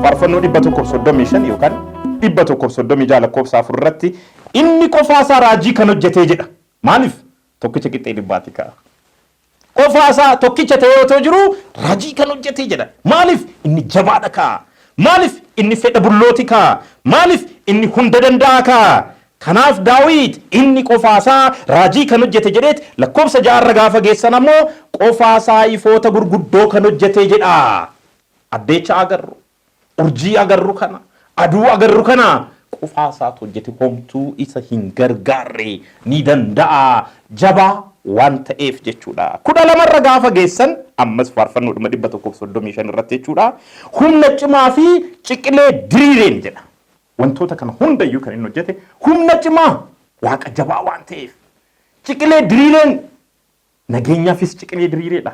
Faarfannoo 135 yookaan 136 lakkoofsa 4 irratti inni qofaasaa raajii kan hojjetee jedha. Maaliif? Tokkicha qixxee dhibbaati ka'a. Qofaasaa tokkicha ta'ee otoo jiruu raajii kan hojjetee jedha. Maaliif? Inni jabaadha kaa. Maaliif? Inni fedha bullooti kaa. Maaliif? Inni hunda danda'a kaa. Kanaaf Daawit inni qofaasaa raajii kan hojjete jedheet lakkoofsa ja'arra gaafa geessan ammoo qofaasaa ifoota gurguddoo kan hojjete jedha. Addeecha agarru, urjii agarru kana, aduu agarru kana qofaa isaatu hojjete homtuu isa hin gargaarre ni danda'a jabaa waan ta'eef jechuudha. 12rra gaafa geessan ammas faarfannoodhuma 135 irratti jechuudha. Humna cimaa fi ciqilee diriireen jedha. Wantoota kana hundayyuu kan inni hojjete humna cimaa waaqa jabaa waan ta'eef. Ciqilee diriireen Nageenyaafis ciqilee diriireedha.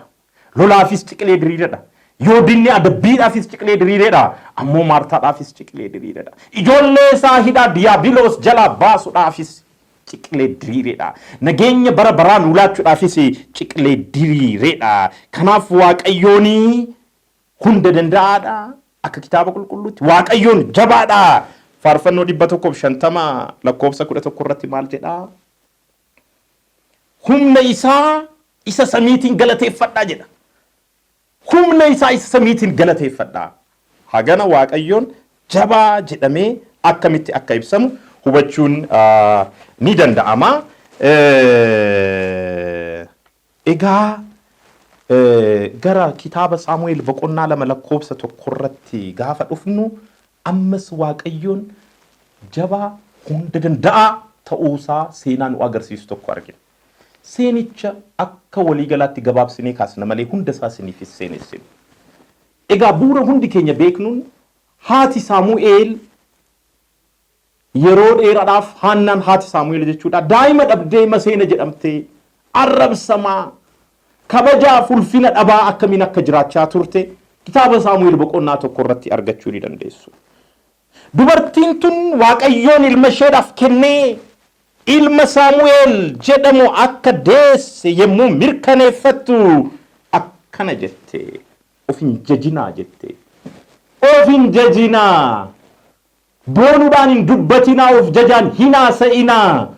Lolaafis ciqilee diriireedha. Yoo dinni adabbiidhaafis ciqilee diriireedha. Ammoo Maartaadhaafis ciqilee diriireedha. Ijoollee isaa hidhaa diyaabiloos jalaa baasuudhaafis ciqilee diriireedha. Nageenya bara baraa nuu laachuudhaafis ciqilee diriireedha. Kanaaf Waaqayyoon hunda danda'aadha. Akka kitaaba qulqulluutti Waaqayyoon jabaadha. Faarfannoo 150 lakkoofsa 11 irratti maal jedhaa? Humna isaa isa samiitiin galateeffadhaa jedha. Humna isaa isa samiitiin galateeffadhaa. Hagana Waaqayyoon jabaa jedhamee akkamitti akka ibsamu hubachuun ni danda'ama. Egaa gara kitaaba Saamu'eel boqonnaa 2 lakkoofsa 1 irratti gaafa dhufnu ammas Waaqayyoon jabaa hunda danda'aa ta'uusaa seenaa nu agarsiisu tokko argina. Seenicha akka waliigalaatti gabaabsinee kaasna malee hunda isaa isiniif hin seenessinu. Egaa bu'uura hundi keenya beeknuun haati Saamu'eel Yeroo dheeraadhaaf Haannaan haati Saamu'eel jechuudha daa'ima dhabdee maseena jedhamtee arrabsamaa kabajaaf ulfina dhabaa akkamiin akka jiraachaa turte kitaaba Saamu'eel boqonnaa 1 irratti argachuu ni dandeessu. Dubartiin tun Waaqayyoon ilma isheedhaaf kennee ilma Saamu'eel jedhamu akka deesse yommuu mirkaneeffattu akkana jette of hin jajinaa jette. Of hin jajinaa! Boonuudhaan hin dubbatinaa, of jajaan hin haasa'inaa.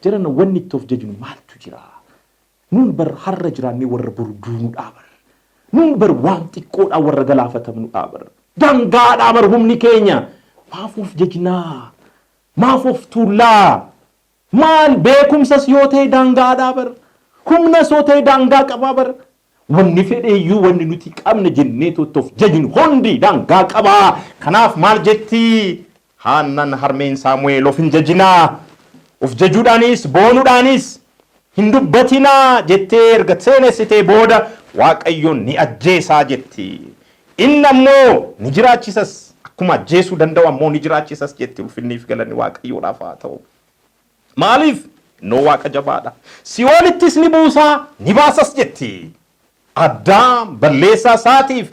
Jarana wanni itti of jajnu maaltu jira? Nuun bar har'a jiraannee warra boru duunudhaa bar. Nuun bar waan xiqqoodhaan warra galaafatamnudhaa bar. Dangaadhaa bar humni keenya. Maaf of jajnaa? Maaf of tuullaa? Maal beekumsas yoo ta'e daangaadhaa bar. Humnas yoo ta'e daangaa qabaa bar. Wanni fedheeyyuu wanni nuti qabna jennee itti of jajnu hundi daangaa qabaa. Kanaaf maal jetti? Haannan harmeen Saamu'eel of hin jajinaa. Of jajuudhaanis boonuudhaanis hin dubbatinaa jettee erga seenessitee booda Waaqayyoon ni ajjeesaa jetti. Inni ammoo ni jiraachisas akkuma ajjeesuu danda'u ammoo ni jiraachisas jetti ulfinniif galanni Waaqayyoodhaaf haa ta'u. Maaliif? Innoo Waaqa jabaadha. Si'oolittis ni buusaa, ni baasas jetti. Addaam balleessaa isaatiif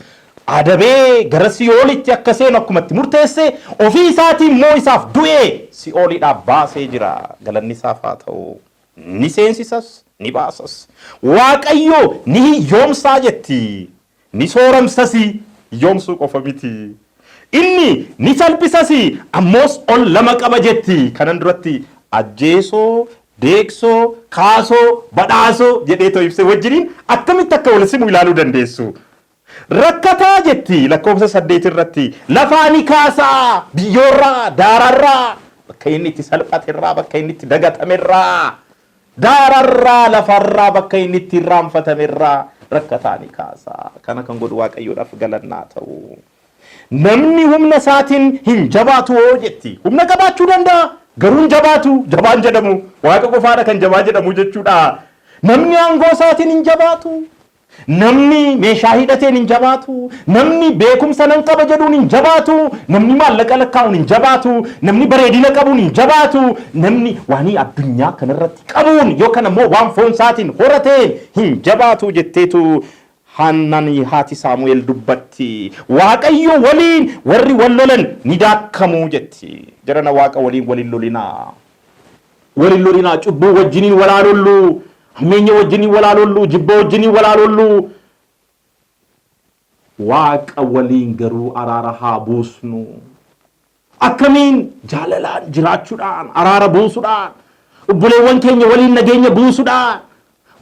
adabee gara si'oolitti akka seenu akkuma itti murteesse, ofii isaatii immoo isaaf du'ee si'oolidhaa baasee jira. Galanni isaaf haa ta'u. Ni seensisas, ni baasas. Waaqayyo ni hiyyoomsaa jetti. Ni sooramsasi, hiyyoomsuu qofa miti. Inni ni salphisasi, ammoos ol lama qaba jetti. Kanan duratti ajjeesoo, deeqsoo, kaasoo, badhaasoo jedheetoo ibse wajjiniin akkamitti akka wal simu ilaaluu dandeessu. Rakkataa jetti lakkoofsa 8 irratti lafaa ni kaasaa, biyyoorraa, daararraa, bakka inni itti salphaterraa, bakka inni itti dagatamerraa. Daararraa, lafarraa, bakka inni itti irraanfatamerraa rakkataa ni kaasa. Kana kan godhu Waaqayyoodhaaf galanni haa ta'u. Namni humna isaatiin hin jabaatu hoo jetti. Humna qabaachuu danda'a, garuu hin jabaatu. Jabaan jedhamu Waaqa qofaadha kan jabaa jedhamu jechuudha. Namni aangoo isaatiin hin jabaatu. Namni meeshaa hidhateen hin jabaatu. Namni beekumsa nan qaba jedhuun hin jabaatu. Namni maallaqa lakkaa'uun hin jabaatu. Namni bareedina qabuun hin jabaatu. Namni waanii addunyaa kanarratti qabuun yookaan ammoo waan foon isaatiin horateen hin jabaatu jetteetu Haannaan haati Saamu'eel dubbatti. Waaqayyo waliin warri wal lolan ni daakkamu jetti. Jarana Waaqa waliin wal hin lolinaa. Wal hin lolinaa, cubbuu wajjiniin wal haa lollu, hammeenya wajjiniin wal haa lollu, jibba wajjiniin wal haa lollu. Waaqa waliin garuu araara haa buusnu. Akkamiin? Jaalalaan jiraachuudhaan, araara buusuudhaan, obboleewwan keenya waliin nageenya buusuudhaan,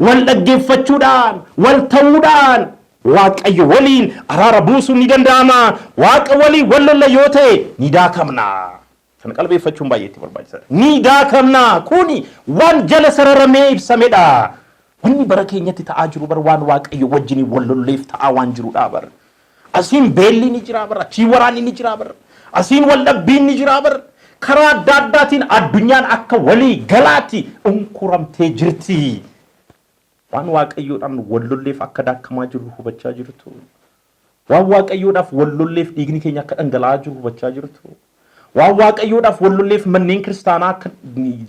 wal dhaggeeffachuudhaan, wal ta'uudhaan Waaqayyo waliin araara buusuun ni danda'ama. Waaqa waliin wal lolla yoo ta'e ni daakamna. Kana qalbeeffachuun baay'ee itti barbaachisaadha. Ni daakamna. Kuni waan jala sararamee ibsamedha. Wanni bara keenyatti ta'aa jiru bar waan Waaqayyo wajjiniin wal lolleef ta'aa waan jirudha bar. Asiin beelli ni jira bar, achiin waraanni ni jira bar, asiin wal dhabbiin ni jira bar. Karaa adda addaatiin addunyaan akka walii galaatti unkuramtee jirti. Waan Waaqayyoodhaan wal lolleef akka daakkamaa jirru hubachaa jirtu. Waan Waaqayyoodhaaf wal lolleef dhiigni keenya akka dhangala'aa jiru hubachaa jirtu. Waan Waaqayyoodhaaf wal lolleef manneen kiristaanaa akka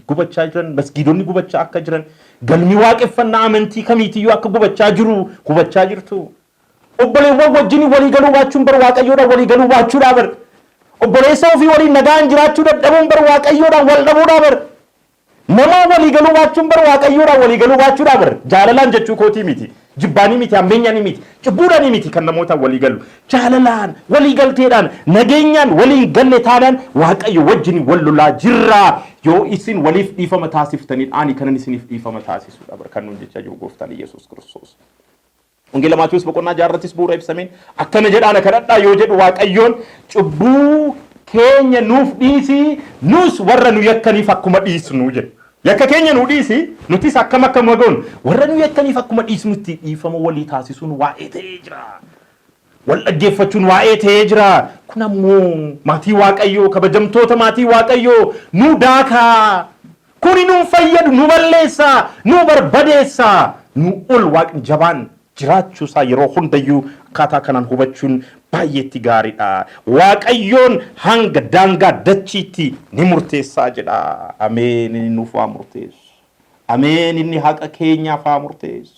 gubachaa jiran, masgiidonni gubachaa akka jiran, galmi waaqeffannaa amantii kamiitiyyuu akka gubachaa jiru hubachaa jirtu. Obboleewwan wajjin walii galuu baachuun bar Waaqayyoodhaan walii galuu baachuudhaa bar. Obboleessa ofii waliin nagaan jiraachuu dadhabuun bar Waaqayyoodhaan wal dhabuudhaa bar. Namaan walii galuu baachuun bar Waaqayyoodhaan walii galuu baachuudhaa bar. Jaalalaan jechuu kootii miti. Jibbaanii miti, hammeenyanii miti, cubbuudhaanii miti kan namootaan walii galu. Jaalalaan, walii galteedhaan, nageenyaan waliin galle taanaan Waaqayyo wajjin wal lolaa jirra. Yoo isin waliif dhiifama taasiftaniidha ani kanan isiniif dhiifama taasisuudha bar kan nuun jechaa jiru Gooftaan Iyyasuus Kiristoos. Wangeela Maatewos boqonnaa 6 irrattis bu'uura ibsameen akkana jedhaa na kadhadhaa yoo jedhu Waaqayyoon cubbuu keenya nuuf dhiisi nus warra nu yakkaniif akkuma dhiisnu jedha. Yakka keenya nuu dhiisi nutis akkam akkuma goonu warra nu yakkaniif akkuma dhiisnutti dhiifama walii taasisuun waa'ee ta'ee jira. Wal dhaggeeffachuun waa'ee ta'ee jira. Kun ammoo maatii Waaqayyoo kabajamtoota maatii Waaqayyoo nu daakaa. Kuni nun fayyadu, nu balleessa, nu barbadeessa. Nu ol Waaqni jabaan jiraachuu isaa yeroo hundayyuu akkaataa kanaan hubachuun baay'eetti gaariidha. Waaqayyoon hanga daangaa dachiitti ni murteessaa jedha. Ameen inni nuuf haa murteessu. Ameen inni haqa keenyaaf haa murteessu.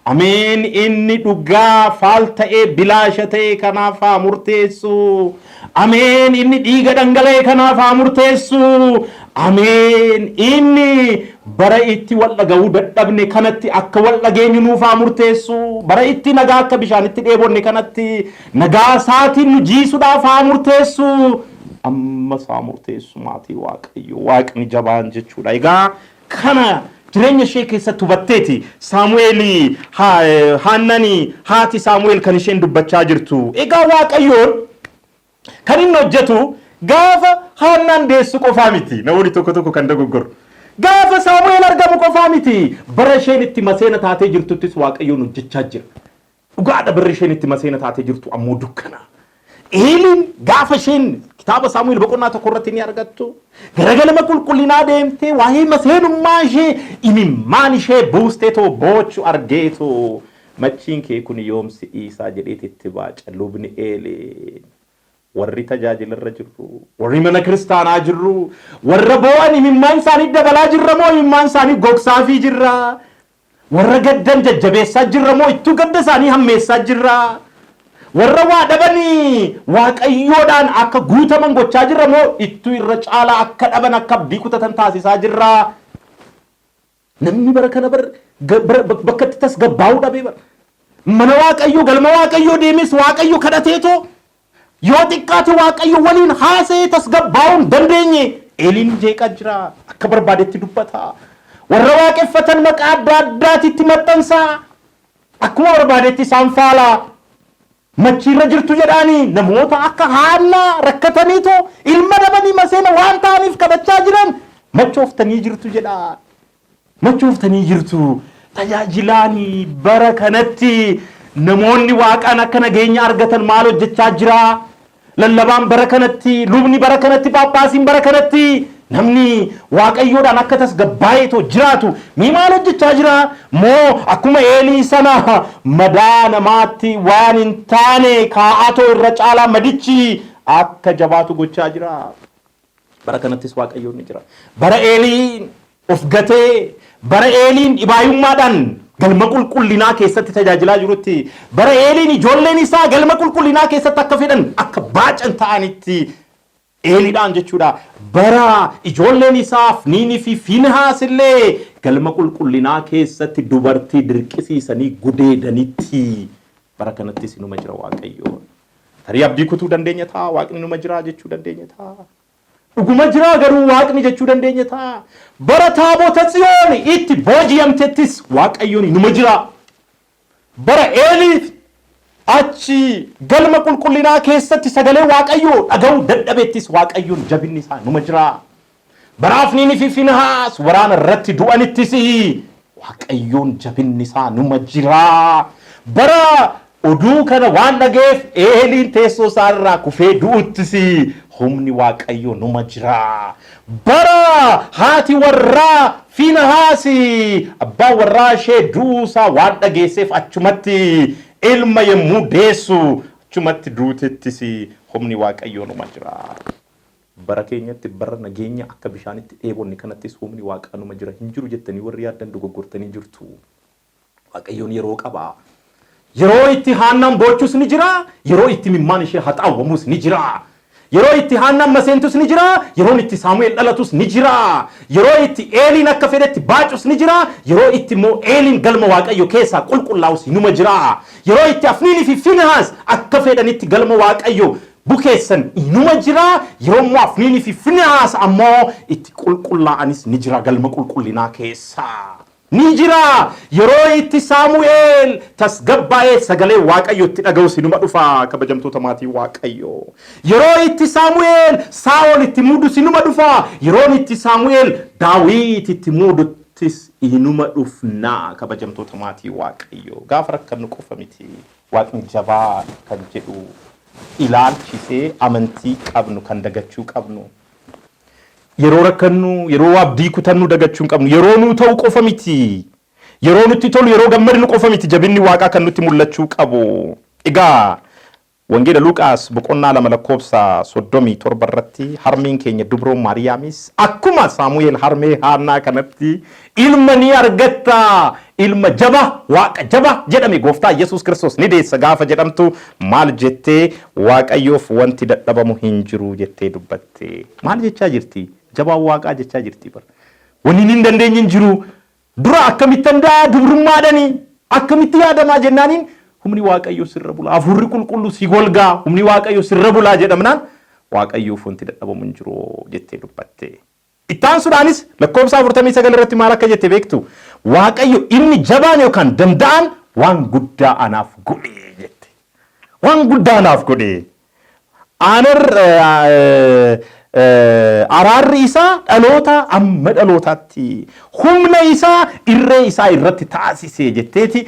Ameen inni dhugaa faal ta'ee bilaasha ta'e kanaaf haa murteessu. Ameen inni dhiiga dhangala'e kanaaf haa murteessu. Ameen inni bara itti wal dhaga'uu dadhabne kanatti akka wal dhageenyu nuuf haa murteessu. Bara itti nagaa akka bishaanitti dheebonne kanatti nagaa isaatiin nu jiisuudhaaf haa murteessu. Ammas haa murteessu maatii Waaqayyo Waaqni jabaan jechuudha. Egaa Kana jireenya ishee keessatti hubatteeti Saamu'eel Haannani haati Saamu'eel kan isheen dubbachaa jirtu. Egaa Waaqayyoon kan inni hojjetu gaafa Haannaan deessu qofaa miti. Namoonni tokko tokko kan dogoggoru. Gaafa Saamu'eel argamu qofaa miti. Bara isheen itti maseena taatee jirtuttis Waaqayyoon hojjechaa jira. Dhugaadha barri isheen itti maseena taatee jirtu ammoo dukkana. Eeliin gaafa isheen kitaaba Saamu'eel boqonnaa 1 irratti ni argattu. Gara galma qulqullinaa deemtee waa'ee maseenummaa ishee imimmaan ishee buustee too boochu argeetu machiin kee kun yoom si dhiisaa jedheeti itti baaca lubni Eeliin. Warri tajaajilarra jirru, warri mana kiristaanaa jirru, warra boo'an imimmaan isaanii dabalaa jirra moo imimmaan isaanii gogsaafii jirra? Warra gaddan jajjabeessaa jirra moo ittuu gadda isaanii hammeessaa jirra? Warra waa dhabanii Waaqayyoodhaan akka guutaman gochaa jirra moo ittuu irra caalaa akka dhaban akka abdii kutatan taasisaa jirra? Namni bara kana bara bakka itti tasgabbaa'uu dhabee bara. Mana Waaqayyoo galma Waaqayyoo deemes Waaqayyo kadhateetoo Yoo xiqqaate Waaqayyo waliin haasa'ee tasgabbaa'uu hin dandeenye. Eeliin jeeqaa jira. Akka barbaadetti dubbata. Warra waaqeffatan maqaa adda addaatitti maxxansa. Akkuma barbaadetti isaan faala. Machiirra jirtu jedhaanii namoota akka Haannaa rakkataniitoo ilma dhabanii maseena waan ta'aniif kadhachaa jiran machooftanii jirtu jedha. Machooftanii jirtu. Tajaajilaan bara kanatti namoonni Waaqaan akka nageenya argatan maal hojjechaa jira? Lallabaan bara kanatti, lubni bara kanatti, phaaphaasiin bara kanatti namni Waaqayyoodhaan akka tasgabbaa'eetoo jiraatu mee maal hojjechaa jira? Moo akkuma Eelii sana madaa namaatti waan hin taane kaa'atoo irra caalaa madichi akka jabaatu gochaa jira? Bara kanattis Waaqayyoon ni jira. Bara Eeliin of gatee, bara Eeliin dhibaayummaadhaan galma qulqullinaa keessatti tajaajilaa jirutti, bara Eeliin ijoolleen isaa galma qulqullinaa keessatti akka fedhan akka baacan ta'anitti Eeliidhaan jechuudha. Bara ijoolleen isaa Afniinii fi Fiinhaas illee galma qulqullinaa keessatti dubartii dirqisiisanii gudeedanitti. Bara kanattis inuma jira Waaqayyoon. Tarii abdii kutuu dandeenya ta'a, Waaqni inuma jira jechuu dandeenya ta'a. Dhuguma jira garuu Waaqni jechuu dandeenya ta'a. Bara taabota Tsiyoon itti booji'amtettis Waaqayyoon inuma jira. Bara Eeliif achi galma qulqullinaa keessatti sagalee Waaqayyoo dhaga'uu dadhabettis Waaqayyoon jabinni isaa numa jira. Bara Afniinii fi Finhaas waraana irratti du'anittis Waaqayyoon jabinni isaa numa jira. Bara oduu kana waan dhaga'eef Eeliin teessoo isaa irraa kufee du'uttis humni Waaqayyoo numa jira. Bara haati warraa Finhaas abbaan warraa ishee du'uu isaa waan dhageesseef achumatti ilma yommuu deessu achumatti duutettis humni Waaqayyoo numa jira. Bara keenyatti bara nageenya akka bishaanitti dheebonne kanattis humni Waaqaa numa jira. Hin jiru jettanii warri yaaddan dogoggortanii jirtu. Waaqayyoon yeroo qaba. Yeroo itti Haannaan boochus ni jira, yeroo itti imimmaan ishee haxaawwamus ni jira. Yeroo itti Haannaan maseentus ni jira, yeroon itti Saamu'eel dhalatus ni jira. Yeroo itti Eeliin akka fedhetti baacus ni jira, yeroo itti immoo Eeliin galma Waaqayyo keessaa qulqullaa'us inuma jira. Yeroo itti Afniinii fi Finhaas akka fedhanitti galma Waaqayyo bukeessan inuma jira, yeroo immoo Afniinii fi Finhaas ammoo itti qulqullaa'anis ni jira galma qulqullinaa keessa. Ni jira yeroo itti Saamu'eel tasgabbaa'ee sagalee Waaqayyo itti dhaga'us inuma dhufa, kabajamtoota maatii Waaqayyo. Yeroo itti Saamu'eel Saa'ol itti muudus inuma dhufa, yeroon itti Saamu'eel Daawit itti muuduttis inuma dhufna, kabajamtoota maatii Waaqayyo. Gaafa rakkannu qofa miti Waaqni jabaa kan jedhu ilaalchisee amantii qabnu kan dagachuu qabnu. Yeroo rakkannu, yeroo abdii kutannu dagachuu hin qabnu. Yeroo nuu ta'u qofa miti. Yeroo nutti tolu, yeroo gammadnu qofa miti jabinni Waaqaa kan nutti mul'achuu qabu. Egaa Wangeela Luqaas boqonnaa 2 lakkoofsa 37 irratti harmeen keenya Dubroon Maariyaamis akkuma Saamu'eel harmee Haannaa kanatti ilma ni argatta, ilma jaba, Waaqa jaba jedhame Gooftaa Yesuus Kiristoos ni deessa gaafa jedhamtu maal jettee? Waaqayyoof wanti dadhabamu hin jiru jettee dubbatte. Maal jechaa jirti? Jabaan Waaqaa jechaa jirti bar. Wanni inni hin dandeenye hin jiru. Dura akkamittan da'a dubrummaadhani akkamitti yaadamaa jennaaniin humni Waaqayyoo sirra bulaa, hafuurri qulqulluu si golgaa, humni Waaqayyoo sirra bulaa jedhamnaan Waaqayyoof wanti dadhabamu hin jiru jettee dubbatte. Itti aansuudhaanis lakkoofsa 49 irratti maal akka jette beektu? Waaqayyo inni jabaan yookaan danda'aan waan guddaa anaaf godhe jette. Waan guddaa anaaf godhe. Anar araarri isaa dhaloota amma dhalootaatti humna isaa irree isaa irratti taasise jetteeti.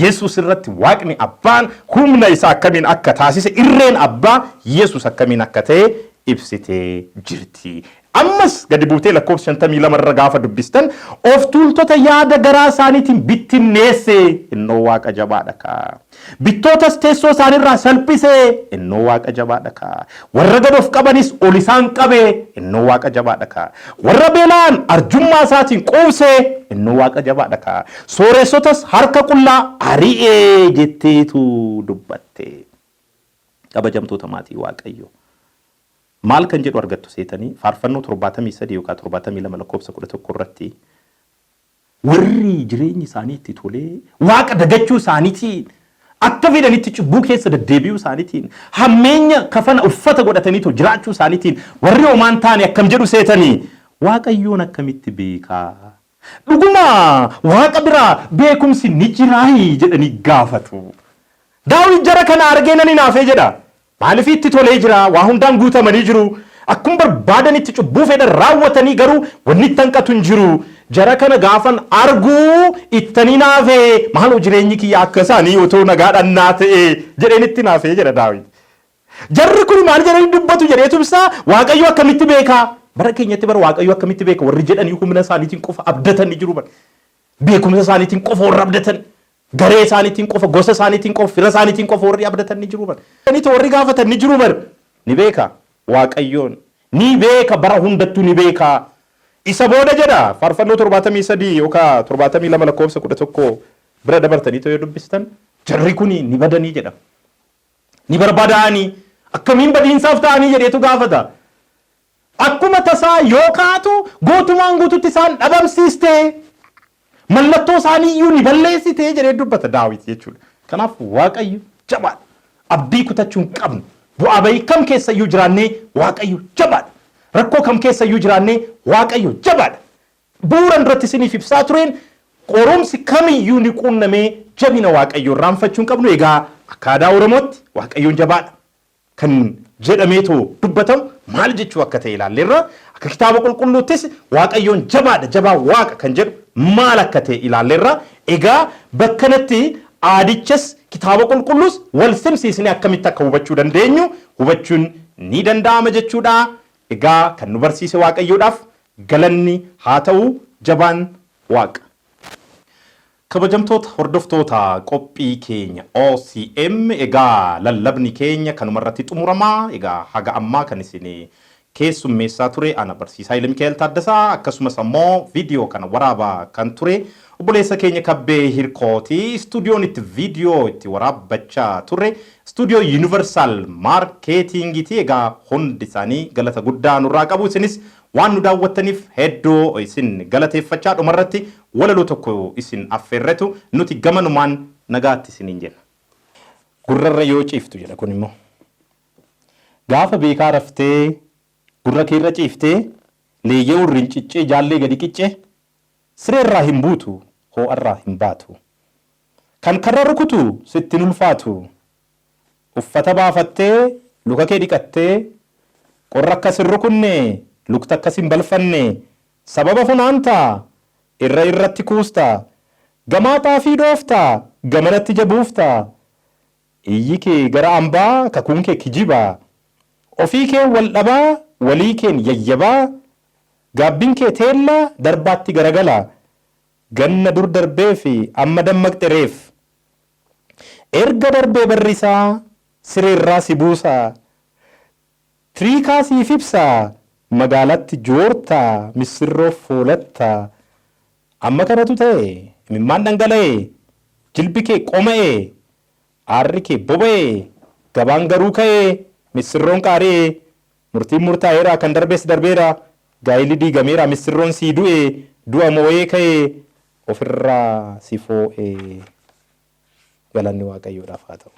Yesuus irratti Waaqni abbaan humna isaa akkamiin akka taasise, irreen abbaa Yesuus akkamiin akka ta'e ibsitee jirti. Ammas gadi buutee lakkoofsa 52 irra gaafa dubbistan, of tuultota yaada garaa isaaniitiin bittinneesse, innoo Waaqa jabaadha kaa. Bittootas teessoo isaaniirraa salphise, innoo Waaqa jabaadha kaa. Warra gad of qabanis ol isaan qabe, innoo Waaqa jabaadha kaa. Warra beela'an arjummaa isaatiin quubse, innoo Waaqa jabaadha kaa. Sooressotas harka qullaa ari'e jetteetu dubbatte. Kabajamtoota maatii Waaqayyoo. Maal kan jedhu argattu seetanii? Faarfannoo 73 yookaan 72 lakkoofsa 11 irratti warri jireenyi isaanii itti tolee Waaqa dagachuu isaaniitiin, akka fedhanitti cubbuu keessa deddeebi'uu isaaniitiin, hammeenya kafana uffata godhatanii too jiraachuu isaaniitiin warri homaan taane akkam jedhu seetanii? Waaqayyoon akkamitti beekaa? Dhuguma Waaqa biraa beekumsi ni jiraayi jedhanii gaafatu. Daawit jara kana argee nan hinaafee jedha. Maaliif? Itti tolee jira, waa hundaan guutamanii jiru. Akkuma barbaadanitti cubbuu fedhan raawwatanii garuu wanni itti hanqatu hin jiru. Jara kana gaafan arguu ittan hinaafee, maaloo jireenyi kiyya akka isaanii otoo nagaadhaan naa ta'e jedheen itti hinaafee jedha Daawit. Jarri kun maal jedhanii dubbatu jedheetu ibsaa? Waaqayyo akkamitti beekaa? Bara keenyatti bara Waaqayyo akkamitti beeka warri jedhanii humna isaaniitiin qofa abdatan ni jiru bara. Beekumsa isaaniitiin qofa warra abdatan, garee isaaniitiin qofa, gosa isaaniitiin qofa, fira isaaniitiin qofa warri abdatan ni jiru bara. Warri gaafatan ni jiru bara. Ni beeka Waaqayyoon. Ni beeka, bara hundattuu ni beeka. Isa booda jedha faarfannoo 73 yookaan 72 lakkoofsa 11 bira dabartanii yoo dubbistan, jarri kun ni badanii jedha. Ni barbadaa'anii, akkamiin badiinsaaf ta'anii jedheetu gaafata. Akkuma tasaa yoo kaatu guutumaan guututti isaan dhabamsiiste, mallattoo isaanii iyyuu ni balleessite jedhee dubbata Daawit jechuudha. Kanaaf Waaqayyo jabaadha. Abdii kutachuu hin qabnu. Bu'aa bayii kam keessa iyyuu jiraannee Waaqayyo jabaadha. Rakkoo kam keessa iyyuu jiraannee Waaqayyo jabaadha. Bu'uuran duratti isiniif ibsaa tureen qorumsi kamiyyuu ni quunnamee jabina Waaqayyoo irraanfachuu hin qabnu. Egaa akka aadaa Oromootti Waaqayyoon jabaadha kan jedhameetoo dubbatamu maal jechuu akka ta'e ilaalleerra. Akka kitaaba qulqulluuttis Waaqayyoon jabaadha, jabaa Waaqa kan jedhu maal akka ta'e ilaalleerra. Egaa bakkanatti aadichas kitaaba qulqulluus wal simsiisnee akkamitti akka hubachuu dandeenyu hubachuun ni danda'ama jechuudha. Egaa kan nu barsiise Waaqayyoodhaaf galanni haa ta'u jabaan Waaqa. Kabajamtoota hordoftoota qophii keenya OCM egaa lallabni keenya kanuma irratti xumurama. Egaa haga ammaa kan isin keessummeessaa ture ana Barsiisaa Hayilamikaa'el Taaddasaa akkasumas ammoo viidiyoo kana waraabaa kan ture obboleessa keenya Kabbee Hirkooti. Istuudiyoon itti viidiyoo itti waraabbachaa turre istuudiyoo Universal Marketingiti. Egaa hundi isaanii galata guddaa nurraa qabu. Isinis waan nu daawwattaniif hedduu isin galateeffachaa dhumarratti walaloo tokko isin affeerretu nuti gamanumaan nagaatti isiniin jenna. Gurrarra yoo ciiftu jedha kun immoo. Gaafa beekaa raftee gurra keerra ciiftee leeyyee hurriin ciccee jaallee gadi qicce sireerraa hin buutu hoo'arraa hin baatu. Kan karra rukutu sitti hin ulfaatu. Uffata baafattee luka kee dhiqattee qorra akka sin rukunne lukta akka sin balfanne sababa funaanta irra irratti kuusta gamaa xaafii dhoofta gamanatti ija buufta iyyi kee gara ambaa kakuun kee kijiba ofii keen wal dhabaa walii keen yayyabaa gaabbin kee teella darbaatti garagala ganna dur darbeefi amma dammaqxe reef Erga darbee barri isaa sireerraa si buusa Tiriikaa siif ibsa magaalatti joorta missirroof foolatta Amma kanatu ta'e imimmaan dhangala'e jilbi kee qoma'e aarri kee boba'e gabaan garuu ka'e missirroon qaari'e murtiin murtaa'eera kan darbes darbeera gaa'illi diigameera missirroon sii du'e du'a moo'ee ka'e ofirraa si foo'e. Galanni Waaqayyoodhaaf haa ta'u.